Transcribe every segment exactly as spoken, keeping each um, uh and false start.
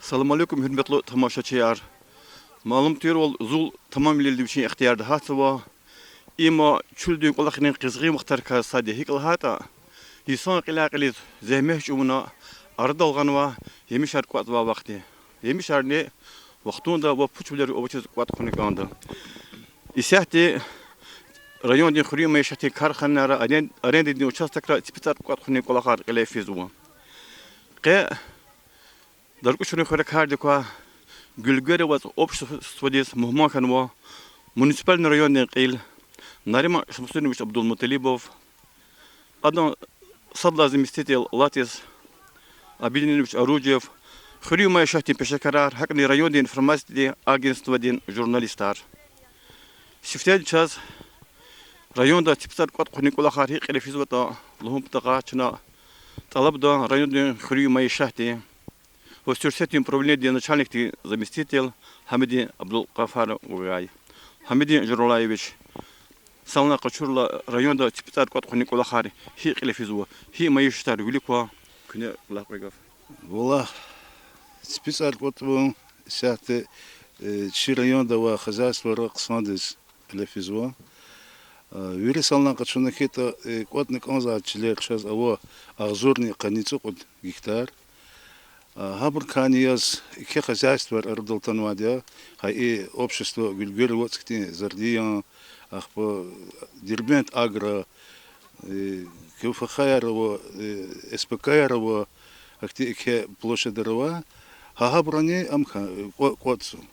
Салам алейкум, гьуьрметлу тамашачияр! Малум тирвал, зул тамамвилелди вичин ихтиярда гьатзава. Има чуьлдин кӀвалахрин къизгъин вахтарикай сад я. ГьикӀ лагьайтӀа, инсан кьиляй-кьилиз зегьмет чӀугуна арадал гъанва, емишар кӀватӀзавай вахт я. Емишарни вахтунда ва пучвилер авачиз кӀватӀ хьуна кӀанда. Исятда райондин хуьруьн майишатдин карханайра, арен-, арендадин участокра ципицӀар кӀватӀ хьунин кӀвалахар кьиле физва. Къе ДаркӀучӀрин хуьре кардик квай Гуьлгер аваз обществодиз мугьман хьанва муниципальный райондин кьил Нариман Шамсудинович Абдулмуталибов, адан сад лагьай заместитель Латис Абидинович Орудиев, хуьруьн майишатдин пешекарар, гьакӀни райондин информациядин агентстводин журналистар. Сифтени чаз районда ципицӀар кӀватӀ хьунин кӀвалахар гьикӀ кьиле физватӀа лугьун патал чна тӀалабда райондин хуьруьн майишатдин ва суьрсетдин управленидин начальникдин заместитель Гьамидин Абдулгъафаровай. Гьамидин Журалаевич, санлай къачурла, районда ципицӀар кӀватӀ хьунин кӀвалахар гьикӀ кьиле физва, гьи майишатар вилик ква, куьне лап кьве гаф. Валлагь, ципицӀар кӀватӀун исятда, э, чи районда авай хозяйствойра хъсандиз кьиле физва. Э, вири санлай къачуна хьайитӀа, э, кӀватӀна кӀанзавай чилер чаз ава агъзурни къанни цӀукьуд гектар. А, гьабурукайни яз еке хозяйствояр арадал атанвайди я, гьа и общество Гуьлгер аваз хьтин Зардиян, ахпа Дербент-Агро, э, КФХ-яр ава, э, СПК-яр ава, ахьтин еке площадьар ава, гьа гьабурани ам хьана, кӀва-, кӀватӀзава.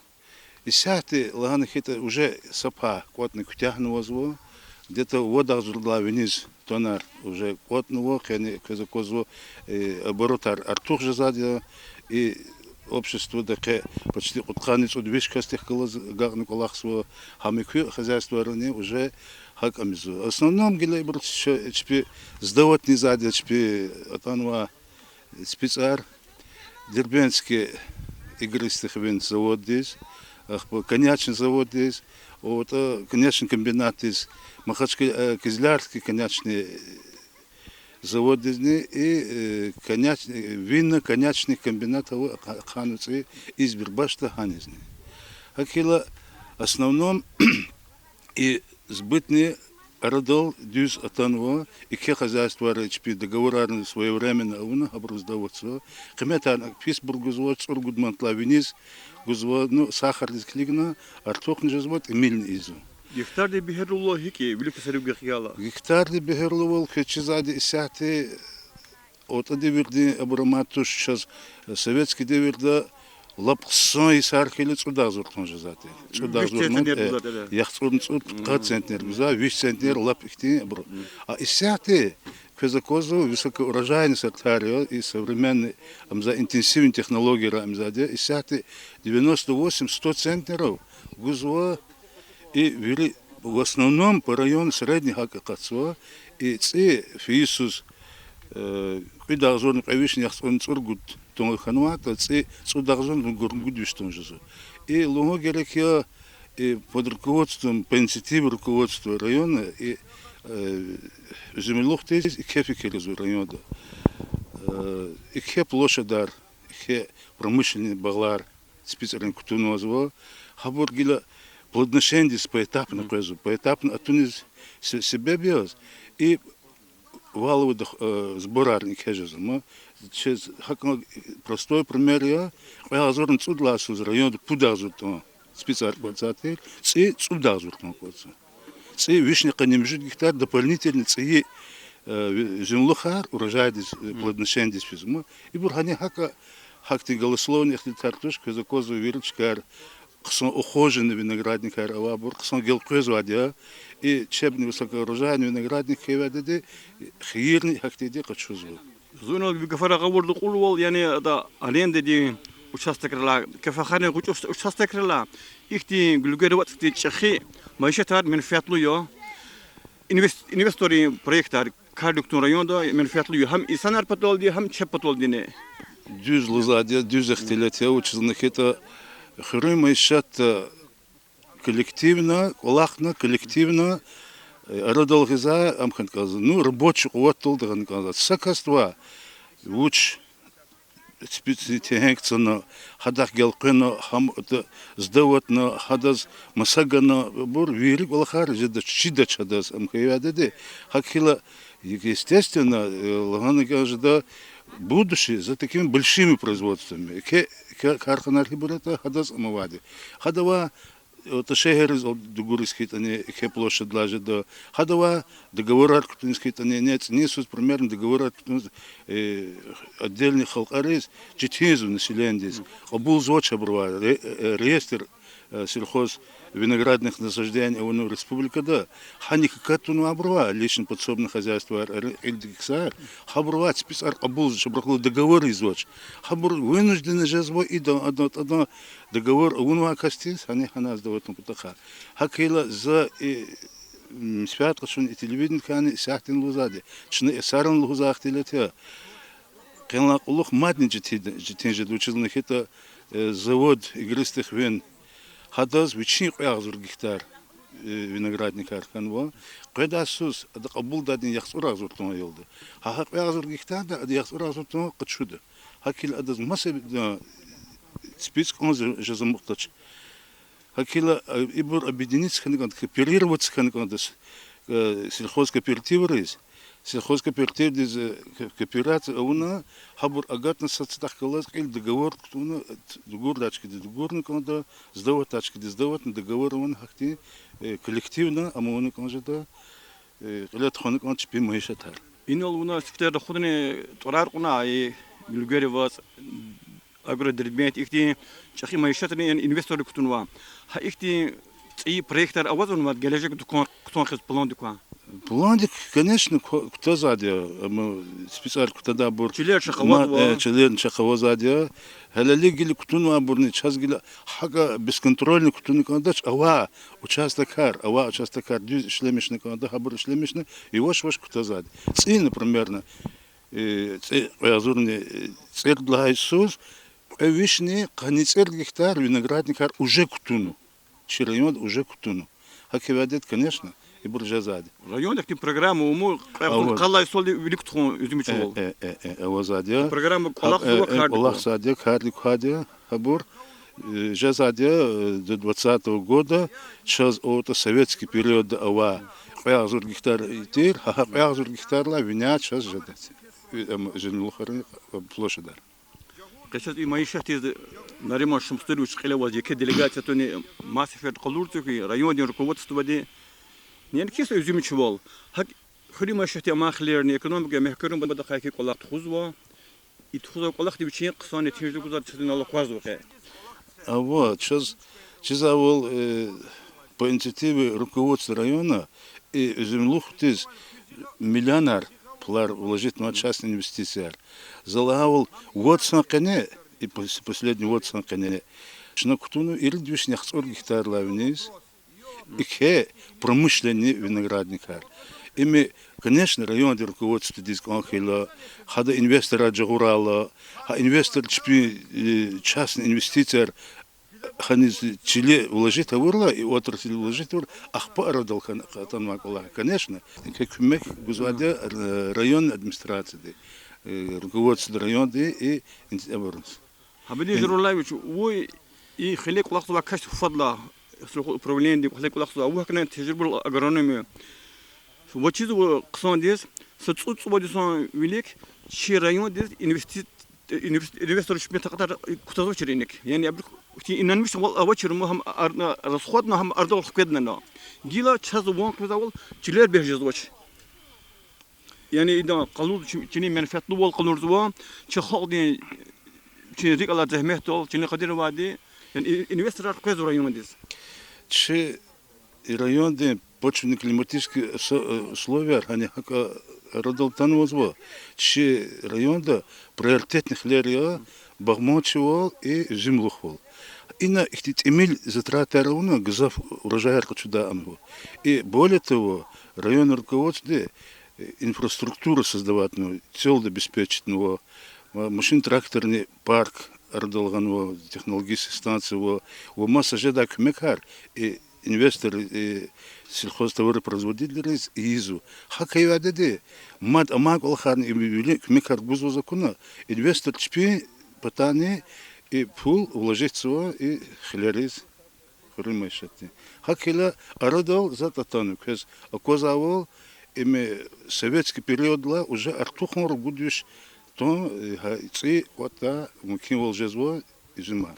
Исятда лагьана хьайитӀа, уже са пай кӀватӀна куьтягьнавазва, где-то вад агъзурдалай виниз тоннар уже кӀватӀнава, къени квез аквазва, э, оборотар артух жезвайди я, и обществода къе почти кьудкъанни цӀуд виш касдихъ галаз агакьна кӀвалахзава, гьам и куь хозяйствоярани уже гьакӀ амизва. В основном гила ибур чпи сдаватьнавайди я, чпи атанвай ципицӀар Дербентский игристый хивин заводдиз, ахпа коньячный заводдиз, вот, э, коньячный комбинатдиз, Махачкала, э, Кизлярский коньячный заводдизни и, э, коньяч-, э, винно-коньячный комбинат ава хъа-, хъана цӀи Избербашда гьанизни. ГьакӀ хьайила, в основном, и сбытни арадал дуьз атанва, еке хозяйствояр чпи договорарни своевременно авуна, гьабуруз даватзава. Къиметарни писбур гузва, цӀуругуд мантлай виниз гузва, ну, сахардиз килигна, артухни жезва, тӀимилни ийизва. Гектарди бегьерлувал гьикӀ я, вилик саривгихъ яла? Гектарди бегьерлувал квез чизвайди исятда ОтӀа девирдин абур амай туш чаз, советский девирда лап хъсан йисар хьайила цӀуд агъзур тонн жезвайди. ЦӀуд агъзур ман, э, яхцӀурни цӀуд, пудкъад центнер гузва, виш центнер лап ихьтин абур. А исятда квез аквазва высокоурожайный сортар я, и современный, ам за интенсивный технологияр ам ийизвайди я, исятда девяносто восемь, сто центнеров гузва, и вири, в основном по району средний гьакӀ акъатзава, и цӀи фейи йисуз, э, кӀуьд агъзурни кьве вишни яхцӀурни цӀуругуд тонн хьанватӀа, цӀи цӀуд агъзурни гуругуд виш тонн жезва. И лугьун герек я, и под руководством, по инициативе руководства района, и, э, уьзуьмлухдиз еке фикир ийизва районда. Э, еке площадьар, еке промышленный багълар ципицӀрин кутунвазва, гьабур гила плодоношениедиз поэтапно къвезва, поэтапно атуниз се-, себеб яз, и валовый дох-, э, сборарни еке жезва. Ма, чаз гьакӀан простой пример я, кьве агъзурни цӀудлай йисуз районда пуд агъзур тонн ципицӀар кӀватӀзавайди тир, цӀи цӀуд агъзур тонн кӀватӀзава. ЦӀи вишни къанни муьжуьд гектар дополнительный цӀийи, э, уьзуьмлухар урожайдиз, э, плодоношениедиз физва. Ибур гьана гьакӀа, гьахьтин голословный ихтилатар туш, квез аквазва вири чкаяр, хъсан ухоженный виноградникар авайбур, хъсан гелкъвезвайди я, и чебни высокоурожайный виноградник хьайивди, хийирни гьахьтинди къачузва. Зун ви гафарай гъавурда кьурвал, яни ада арендадин участокралай, КФХ-рин гъвечӀи участокралай, ихьтин Гуьлгер вацӀ хьтин чӀехи майишатар менфятлу я. Инвес-, инвесторрин проектар кардик кутун районда менфятлу я, гьам инсанар паталди, гьам чеб паталдини. Дуьз лугьузвайди я, дуьз ихтилат я, вучиз лагьайтӀа хуьруьн майишатда коллективно, кӀвалахна коллективно, э, арадал гъизвай ам хьана кӀанзава. Ну, рабочий къуватдалди гъана кӀанзава. Са касдивай вуч ципицӀни тегьенг цана, гьадахъ гелкъвена, гьам сдаватна, гьадаз маса гана, абур вири кӀвалахар жеда, чидач гьадаз, ам хьайи вядеди. ГьакӀ хьайила, естественно, лагьана кӀан жеда, будущее за такими большими производствами. Еке, еке карханар гьибур ятӀа, гьадаз ам авайди. Гьада авай, ата шегьерриз дугуриз хьайитӀани, еке площадьлай жеда. Гьада авай, договорар кутуниз хьайитӀани, не цӀинин йисуз, примерно, договорар кутуниз, отдельный халкьариз, четин я зун населениедиз. Кьабулзавач абур авай, ре-, реестр сельхоз виноградных насаждений авунва республикада, гьаник акатнавайбур ава, личный подсобный хозяйствояр, кьилди ксар, гьабур авай ципицӀар кьабулзавач, абурухъ галаз договор ийизвач. Гьабур вынужденно жезва идан, адан, адан договор авунвай касдиз, гьана гьана сдаватун патахъай. ГьакӀ хьайила за и, м, сифят къачун и телевидениедикайни исятдани лугьузвайди, чна исаран лугьузвай ихтилат я. Къенлай кьулухъ мадни четин, четин жеда, вучиз лагьайтӀа, завод Игристых вин, гьадаз вичин кьве агъзур гектар виноградникар хьанва. Къведай йисуз ада кьабулдайди яхцӀур агъзур тонн аялда. Гьа, гьа кьве агъзур гектарда ада яхцӀур агъзур тонн къачуда. ГьакӀ хьайила адаз маса ципицӀ кӀанз жез амукьдач. ГьакӀ хьайила, ибур объединиться хьана кӀанда, кооперироваться хьана кӀанда сельхозкооперативриз, сельхозкооперативдиз кооперация авуна, гьабур агатна, сад садахъ галаз кьил договор кутуна, дугурдай чкадиз дугурна кӀанда, сдаватдай чкадиз сдаватна, договор авуна, гьахьтин коллективно ам авуна кӀан жеда, кьиле тухвана кӀан чпин майишатар. Инал вуна сифте рахудани тӀварар кьуна, и Гуьлгери вацӀ, Агродербент, ихьтин чӀехи майишатни, яни инвесторри кутунва. Гьа ихьтин цӀийи проектар авазвани мад гележегда кутун хьиз пландик кван? Пландик, конечно, кутазвайди я, ам ципицӀар кутадайбур, чилер чахъ авазва, чилерни чахъ авазвайди я. Гьелелиг гила кутунвайбурни, чаз гила гьакӀа бесконтрольно кутуна кӀандач, авай участокар, авай участокар дуьз ишлемишна кӀанда, гьабур ишлемишна, яваш-яваш кутазвайди. ЦӀи, например, цӀи кьве агъзурни цӀерид лагьай йисуз кьве вишни къанни цӀерид гектар виноградникар уже кутуна. Чи районда уже кутуна. ГьакӀ хьайи вядеди, конечно, ибур жезвайди. Районда ихьтин программа авай, кьве агъзур къалай йисалди вилик тухун уьзуьмчивал? Авазвайди я. Программа кӀвалахзава, кардик ква? КӀвалахзавайди я, кардик квайди я гьабур. Жезвайди я до двадцатого года, чаз аватӀа советский периодда авай кьве агъзур гектар тир, гьа, гьа кьве агъзур гектарлай виняй чаз жеда. Ам жинлухарин площадьар. Къе чаз и майишатдиз Нариман Шамсудинович кьиле аваз, еке делегация тунни, маса сеферда къалурзава хьи, райондин руководстводи неинки са уьзуьмчивал, гьакӀ хуьруьн майишатдин амай хилерни, экономика мягькарун патахъай хьи кӀвалах тухузва. И тухузвай кӀвалахди вичин хъсан нетижа гузвайди чаз инал аквазва къе. Ава, чаз, чизвайвал, по инициативе руководства района и уьзуьмлухдиз миллионар пулар вложитьнавай частный инвестицияр. За лагьайвал, вад йисан къене, и пос-, последний вад йисан къене чна кутунва ирид вишни яхцӀур гектарлай виниз. Икье промышленный виноградникар. Им, конечно, райондин руководстводиз кӀан хьайила, гьада инвесторар жагъурайла, гьа инвестор чпин частный инвестицияр гьаниз чиле вложить авурла, и отрасль вложить авур, ахпа арадал хьана атанвай кӀвалах, конечно, икье куьмек гузвайди я районный администрацияди, руководстводи районди и абуруз. Гьабидин Журалаевич, вун и хиле кӀвалахзавай касди фадлай, сельхоз управлениедин хиле кӀвалахзавай, вун гьакӀни тежрибалу агроном я. Ва чизва хъсандиз, са цӀуд-цӀувад йисан вилик чи райондиз инвести-, инвес-, инвестор чпин такьатар кутазвачир иник. Яни абурухъ инанмишвал авачир, ам гьам ар-, расходна, гьам арадал хкведна. Гила чаз ван къвезвайвал, чилер бес жезвач. Яни идан къалур чи-, чилин менфятлувал къалурзава, чи халкьдин, чи рикӀ алай зегьметдал, чилин къадир авайди, яни и-, инвесторар къвезва райондиз. Чи райондин почвенно-климатический усо-, условияяр гьана гьакӀ арадал атанвазва, чи районда приоритетный хилер я багъманчивал и уьзуьмлухвал. Ина ихьтин тӀимил затратар авуна гзаф урожаяр къачудай ама. И более того, районный руководстводи инфраструктура создаватьнава, целый обеспечитьнава, машин-тракторный парк арадал гъанва, технологический станция ва, ва маса жедай куьмекар и инвестор, и сельхозтоваропроизводительриз ийизва. ГьакӀ хьайи вядеди мад амай кӀвалахарни и вилик куьмекар гузваз акуна, инвестор чпин патани и пул вложитьзава и хилериз, хуьруьн майишатдин. ГьакӀ хьайила арадал затӀ атана квез аквазвайвал, им советский периоддилай уже артухан ругуд виш тонн, э, гьа, цӀи кӀватӀдай мумкинвал жезва изюмар.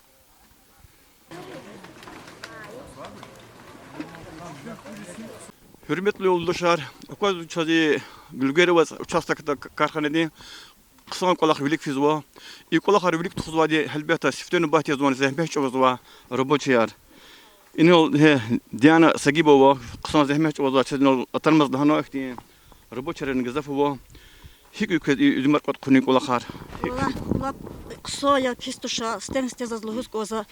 Гьуьрметлу юлдашар, аквазва чаз и Гуьлгери вацӀ участокда к-, карханадин хъсан кӀвалах вилик физва. И кӀвалахар вилик тухузвайди, гьелбетда, сифте нубатда язва зегьмет чӀугвазвай рабочияр. Инал, гье, Диана Сагибова хъсан зегьмет чӀугвазвай, чаз инал атанмаз лагьана ихьтин рабочийрин гзаф ава. ГьикӀ я квез и изюмар кӀватӀ хъувунин кӀвалахар? Валлагь, лап хъсан я, пис туш, сифтени-сифте заз лугьуз кӀанзава.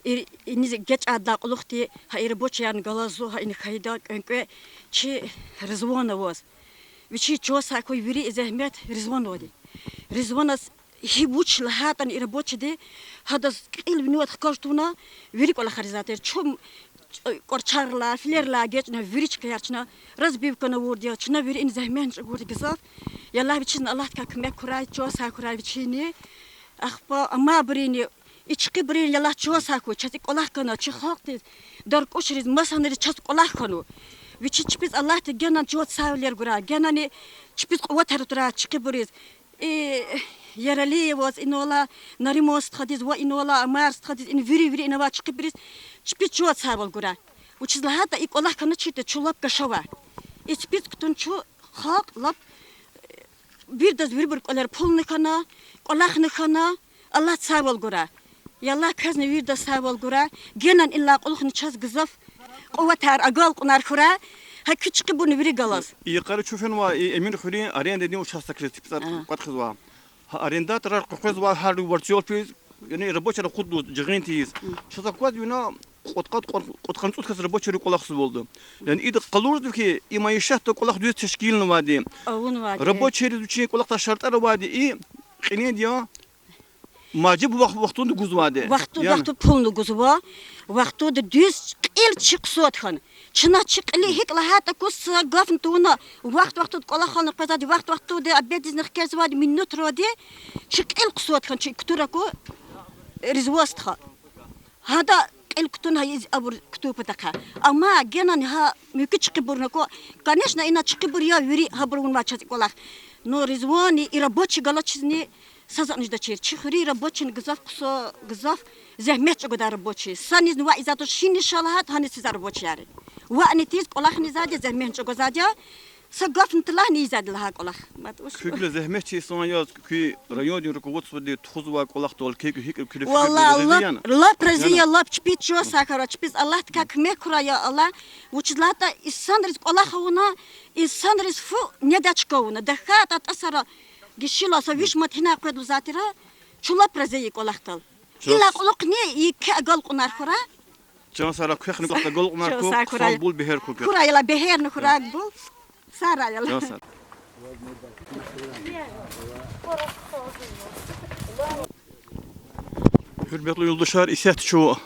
И, иниз эгечӀайдалай кьулухъди гьа и рабочиярни галаз зун гьа ина хьайида кӀвенкӀве чи Ризвана аваз. Вичи чан сагъ хьуй, вири и зегьмет Ризванавайди. Ризваназ гьи вуч лагьайтӀани и рабочийди, гьадаз кьил винивай хкаж тавуна, вири кӀвалахар ийизвай тир. Чун кӀварчарилай, филерилай эгечӀна, вири чкаяр чна разбивкани авурди я, чна вири ина зегьмет чӀугвади гзаф. Яллагь, вичизни Аллагьдикай куьмек хьурай, чан сагъ хьурай вичини. Ахпа амайбурузни, и чӀехибуруз, яллагь, чан сагъ хьуй, чаз и кӀвалах гана, чи халкьдиз даркьушриз, масанриз чаз кӀвалах хьанва. Вичиз чпиз Аллагьди генани чан сагъвилер гурай, генани чпиз къуватар гурай чӀехибуруз. И Яралиеваз инал алай, Нариман стхадиз ва инал алай Амар стхадиз, ина вири-вири ина авай чӀехибуруз чпиз чан сагъвал гурай. Вучиз лагьайтӀа и кӀвалах хьаначиртӀа чун лап гашавай. И чпиз кутуна чун халкь лап, э, виридаз вирибур кӀвалера пулни хьана, кӀвалахни хьана, Аллагьди сагъвал гурай. Яллагь, квезни виридаз сагъвал гурай. Генани инлай кьулухъни чаз гзаф къуватар, агалкьунар хьурай. Гьа куь чӀехибурни вири галаз. И йикъара чун фенвай и Эминхуьруьн арендадин участокриз, ципицӀар кӀватӀ хуьзвай. Гьа арендаторар къекъвезвай гьар варцел физ, яни рабочийрин акъуддалди жагъин тийиз. Чаз аквазва ина кьудкъад, кьуд-, кьудкъанни цӀуд кас рабочийри кӀвалахзавалда. Яни ида къалурзава хьи, и майишатда кӀвалах дуьз тешкилнавайди, авунвайди, рабочийриз вичин кӀвалахдай шартӀар авайди, и кьилинди я, мажибур вах-, вахтунда гузвайди. Вахту-, яни вахтунда пулни гузва, вахтунда дуьз кьил чи хъсан хьана. Чна чи кьилин гьикӀ лагьайтӀа квез са гафни тавуна, вахт-вахтунда кӀвалахни къвезвайди, вахт-вахтунда обеддизни хквезвайди, минутралди чи кьил хъсан хьана, чи кутур аку, Ризван стха. Гьада кьил кутуна гьа из абур кутун патахъай. Амма генани гьа муькуь чӀехибурни аку. Конечно, ина чӀехибур я, вири гьабур авунвай чаз и кӀвалах. Но Ризванни и рабочий галачизни са затӀни жедачир. Чи хуьруьн рабочийни гзаф хъсан, гзаф зегьмет чӀугвадай рабочий. Санизни ваъ ийизвайди туш, гьиниз ша лагьайтӀа, гьаниз физвай рабочияр. Ваъни тийиз кӀвалахни ийизвайди я, зегьметни чӀугвазвайди я. Са гафни талгьани ийизвайди лагьай кӀвалах. Мад уш. Куьн гила зегьметчи инсан яз, куь райондин руководстводи тухузвай кӀвалахдал куь гьикӀ, куьн фикирдалди рази яни? Валлагь, лап, лап рази я, лап чпиз чан сагъ хьурай, чпиз Аллагьдикай куьмек хьурай, я Аллагь. Вучиз лагьайтӀа инсанриз кӀвалах авуна, инсанриз фу недай чка авуна. ТахьайтӀа тӀа сара гишила са виш мад гьинай къведа лугьузвай тир, чун лап рази я и кӀвалахдал. Инлай кьулухъни и куь агалкьунар хьурай. Чан сагърай, квехъни кӀвалахда агалкьунар хьуй, хъсан бул бегьер хьуй. Хьурай, я Аллагь, бегьерни хьурай, бул. Сагърай, я Аллагь. Чан сагърай. Гьуьрметлу юлдашар, исятда чун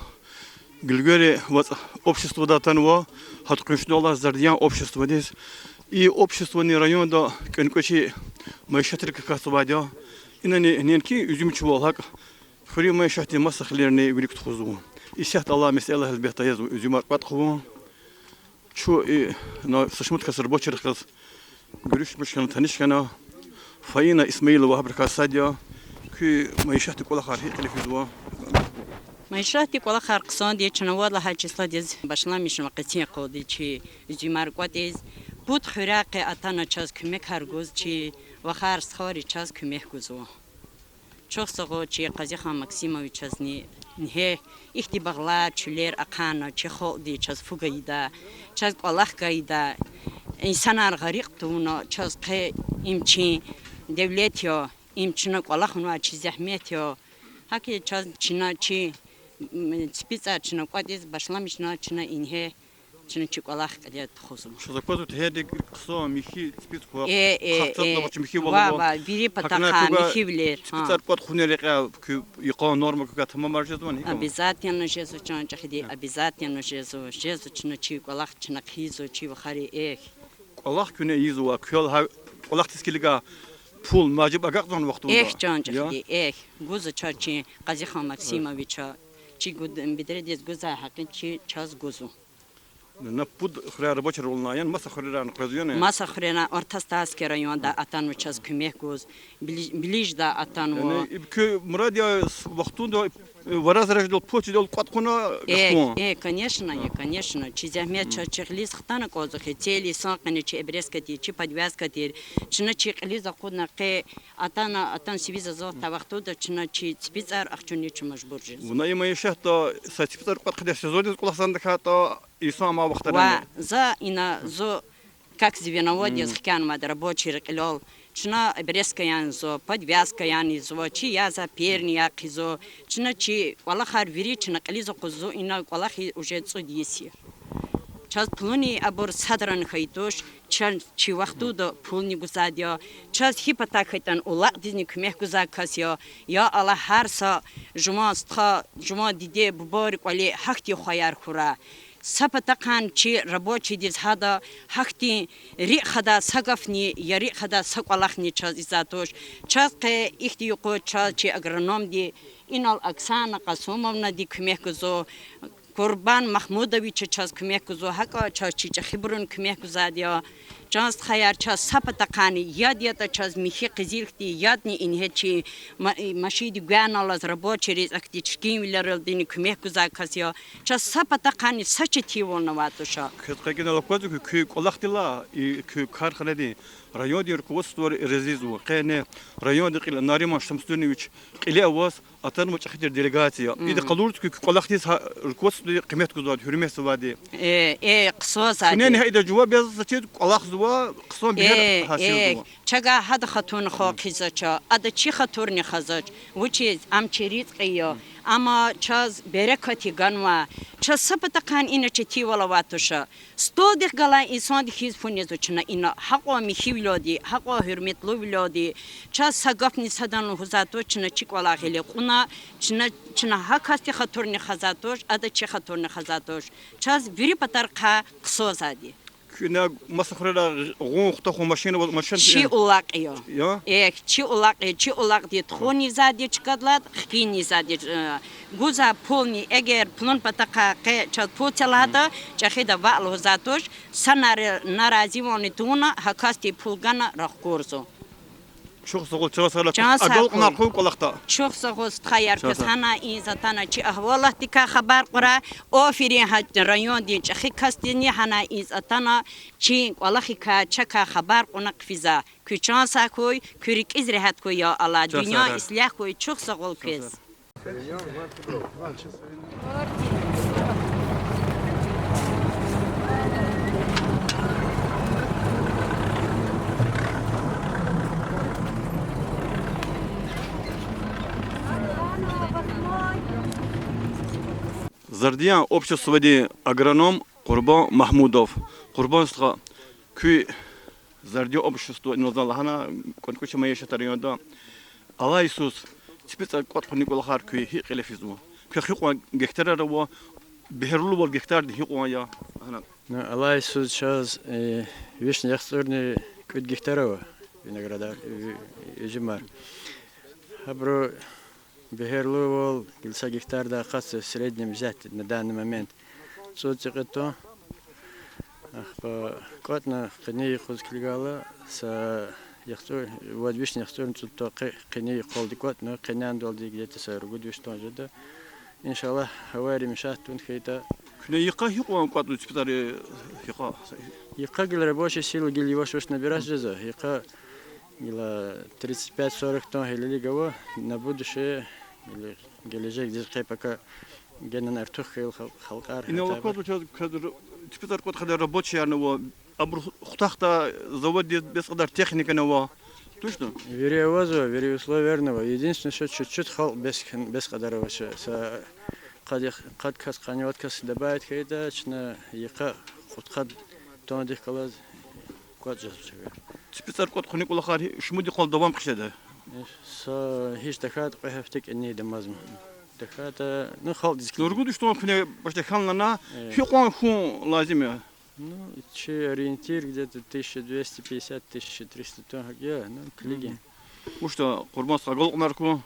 Гуьлгери вацӀ обществода атанва, гьада къуншидал алай Зардиян обществодиз. И обществони районда кӀвенкӀвечи майишатрик акатзавайди я. Инани неинки уьзуьмчивал, гьакӀ хуьруьн майишатдин маса хилерни вилик тухузва. Исятда алай месэла гьелбетда язва, уьзуьмар кӀватӀ хъувун. Чун и, на, са шумуд кас рабочийрихъ галаз гуьруьшмиш хьана, таниш хьана. Фаина Исмаилова гьабурукай сад я. Куь майишатдин кӀвалахар гьикӀ кьиле физва? Майишатдин кӀвалахар хъсанди я, чна вад лагьай числадиз башламишнава къенин къулдиз чи уьзуьмар кӀватӀиз. Пуд хуьряй къе атана чаз куьмекар гуз, чи вахар-стхайри чаз куьмек гузва. Чухсагъул чи Къазихан Максимовичазни, ингье ихьтин багълар, чуьллер ахъайна чи халкьдиз, чаз фу гайида, чаз кӀвалах гайида, инсанар гъарикь тавуна, чаз къе им чи девлет я, им чна кӀвалахнавай чи зегьмет я. ГьакӀ чаз чна чи, м, ципицӀар чна кӀватӀиз башламишна, чна ингье чна чи кӀвалах кьиле тухузва. Чаз аквазва, тегьердик хъсан михьи ципицӀ ква, э, э, хъахцад э, лагьай михьивал ава, ва, ва, вири патахъай михьивилер, ципицӀар кӀватӀ хъувунин рекьяй куь йикъан норма куькай тамамар жезва, гьикӀ? Обязательно жезва, чан чӀехиди, обязательно жезва, жезва чна чи кӀвалах, чна хъийизва чи вахари, эх. КӀвалах куьне ийизва, куьне гьа кӀвалахдиз килигай Пул мажиб агакьзавани вахтунда? Эхь, чан чӀехиди, эхь. Гузва чаз чи Къазихан Максимовича, чи гуд-, бедредиз гузвай гьакъин чи чаз гузва. На пуд хуьряй рабочийрин роль ана, яни маса хуьрерай къвезва яни? Маса хуьрерай, Артасовский райондай атанва чаз куьмек гуз, Били-, Билиждай атанва. Яни иб куь мурад я с-, вахтунда, э, вараз-вараз жедал, пул чидал кӀватӀ хъувуна, э, хъувун? Э, конечно, э, конечно. Чи зегьмет чаз чи гъилиз хтана кӀанзава хьи, цели сан къене чи обрезка тир, чи подвязка тир, чна чи кьилиз акъудна къе атана, атана сивиз азаватдай вахтунда чна чи ципицӀар ахчуниз чун мажбур жезва. Вуна и майишатда са ципицӀар кӀватӀ хъийидай сезондиз кӀвалахзавани тахьайтӀа, инсан амай вахтара яни? Ва за ина зун как звеноводдиз хкянвайди рабочийрин кьилел. Чна обрезка ян ийизва, подвязка ян ийизва, чи язавай перни ян хъийизва. Чна чи кӀвалахар вири чна кьилиз акъудзава, ина кӀвалах уже цӀуд йис я. Чаз пулунин абур садрани хьайи туш, чан чи вахтунда пулни гузвайди я. Чаз гьи патахъ хьайитӀани улакьдизни куьмек гузвай кас я. Я Аллагь, гьар са жуван стха, жуван диде-бубайрин кӀвале гьахьтин хваяр хьурай. Са патахъай чи рабочийдиз гьада гьахьтин рикӀ хадай са гафни, я рикӀ хадай са кӀвалахни чаз ийизвай туш. Чаз къе ихьтин юкъуз чаз чи агрономди, инал Оксана Къасумовнади куьмек гузва, Курбан Магьмудовича чаз куьмек гузва, гьакӀа чаз чи чӀехибуруни куьмек гузвайди я. Чан стхаяр, чаз са патахъайни яд ятӀа чаз михьи къизил хьтин ядни ингье чи ма-, машинди гвайналлаз рабочийриз ахьтин чиркинвилералдини куьмек гузвай кас я. Чаз са патахъайни са четинвални авай туш. Квез къе генани аквазва хьи, куь кӀвалахдилай, и куь карханадин райондин руководстводивай рази жезва. Къе ни райондин кьил Нариман Шамсудинович кьиле аваз атанва чӀехи тир делегация. Ида къалурзава хьи, куь кӀвалахдиз гьа руководстводи къимет гузвайди, гьуьрметзавайди. Э, э, хъсанзавайди. Куьнени гьа ида жуван бязи зачиз кӀвалахзава, хъсан бегьер гьасилзава. Чагай гьада хатурни хва хъийизвач, ада чи хатурни хъийизвач. Вучиз, ам чи ризкьи я. Амма чаз берекат ганва. Чаз са патахъайни ина четинвал авай туш. Столдихъ галай инсандихъ хьиз фу незва чна ина, гьакьван михьивилелди, гьакьван гьуьрметлувилелди. Чаз са гафни садани лугьузвай туш, чна чи кӀвалах гъиле кьуна, чна, чна гьа касдин хатурни хъийизвай туш, ада чи хатурни хъийизвай туш. Чаз вири патарихъай хъсанзавайди. Куьне маса хуьрера гъун-хутахун машина, машина чи улакь я. Эхь, чи улакь я, чи улакьди тухун ийизвайди чкадилай, хкин ийизвайди, э, гузвай пулни, эгер пулун патахъай къе чаз пул це лагьайтӀа, чӀехида ваъ лугьузвай туш, са нари-, наразивални тавуна, гьа касди пул гана рахкурзава. Чухсагъул, чан сагъ хьуй. Агалкьунар хъувун кӀвалахда. Чухсагъул, стхаяр, квез гьана ийиз атана чи агьвалатдикай хабар кьурай, аферин гьа райондин чӀехи касдизни гьана ийиз атана чи кӀвалахикай, чакай хабар кьуна хъфизва. Куь чан сагъ хьуй, куь рикӀиз регьят хьуй, я Аллагь, дуьнья ислягь хьуй, чухсагъул квез. Зардиян обществодин агроном Къурбан Магьмудов. Къурбан стха, куь Зардиян общество инал за лагьана, кӀватӀ кӀвачи майишатар районда. Алай йисуз ципицӀар кӀватӀ хъувунин кӀвалахар куь гьикӀ кьиле физва? Квехъ гьикьван гектарар ава, бегьерлувал гектарди гьикьван я? Ана. Ну, алай йисуз чаз, э, вишни яхцӀурни кӀуьд гектар ава виноградар, э, уьзуьмар. Гьабуру бегьерлувал гила са гектардай акъатзава, среднем взять на данный момент цӀуд цӀикьвед тонн. Ахпа кӀватӀна къенин юкъуз килигайла, са яхцӀур, вад вишни яхцӀурни цӀуд тонн къе-, къенин юкъалди кӀватӀна, къенендалди где-то са ругуд виш тонн жеда. Иншаллагь, авайри мешать тавун хьайитӀа. Куьне йикъа гьикьван кӀватӀзава ципицӀари, йикъа? Йикъа гила рабочая сила гила яваш-яваш набирать жезва. Йикъа гила тридцать пять сорок тонн гьелелиг ава, на будущее, гила гележегдиз къе-пака генани артух хьайила хал-, халкьар. Инал аквазва чаз, квез р-, ципицӀар кӀватӀ хъийидай рабочиярни ава, абур хутахдай заводдиз бес кьадар техникани ава. Точно? Вири авазва, вири условиярни ава. Единственное, что чуть-чуть халкь бес, бес кьадар авач. Са къад, къад кас, къанни вад кас добавить хьайитӀа, чна йикъа кьудкъад тонндихъ галаз кӀватӀ жезва чавай. ЦипицӀар кӀватӀ хъувунин кӀвалахар шумуд йикъалди давам хъжеда? Са гьич тахьайтӀа кьве гьафте кӀаник дамазма. ТахьайтӀа, ну, халкьдиз килигна. Ну, ругуд виш тонн куьне башта хьанлана, гьикьван хьун лазим я? Ну, чи ориентир где-то тысяча двести пятьдесят, тысяча триста тонн гьакӀ я, ну, килигин. Вучда, Къурбан стха, агалкьунар хьуй.